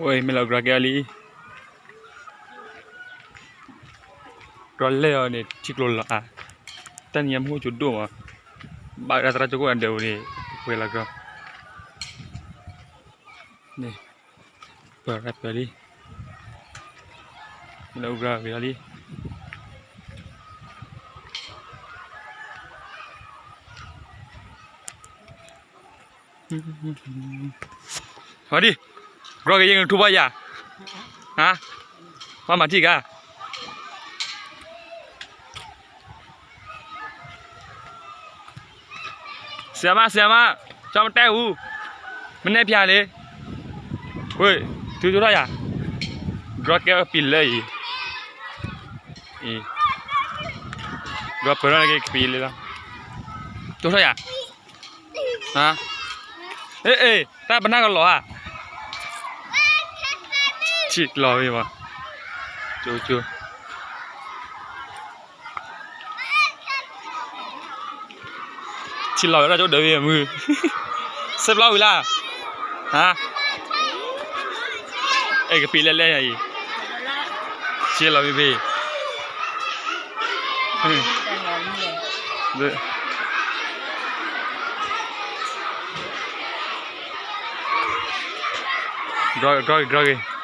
ဝဲမ့ၢ်လီၤ ကြၢးကဲအီၤလံ, ကြၢးလဲၢ်အီၤန့ၣ် ထံကျိလီၤဧါ, တၢ်နံၤညါမုၢ်ဟိၣ်ကၠိဒိၣ်မး, ဘၣ်ဝဲဒၣ်သရၣ်ကၠိခိၣ်အဒၢးပူၤန့ၣ် ပှဲၤလီၤကြၢး, န့ၣ် ပှဲၤလီၤလံ, မ့ၢ်လီၤ ကြၢးကဲအီၤလံ. ဝၤဒံ, ကြၢးက့ၤယဲၢ်နကထူဘၣ်ယၤ, ဟါ, ဘၣ်မၤထံၣ်ကါ ဆရာမ, ဆရာမ, ကျောင်းမတက်ဘူး, မနက်ဖြန်လေ, ဝဲ, သုကၠိထီၣ်ယၤ, ကြၢးကဲအီၤကပံာ်လၢအံၤ, အံၤ, ကြၢးပၢၤထီၣ်က့ၤကပံာ်လၢလီၤ, ကၠိထီၣ်ယၤ ဟါ, အ့ အ့ တၢ်ပနၢ်ကလီၤဧါ, ထံလီၤဝံၤမး, ကၠိကၠိ ထံလီၤဝဲဒၣ်ကၠိဒၢးဝံၤမုၢ်, စဲးဘျီဝံၤလၢ်, ဟါ, အဲၣ်ကပံာ်လဲၣ်လဲၣ်အံၤ, ထံလီၤဝံၤဖဲ ကြၢးက့ၤ ကြၢးက့ၤ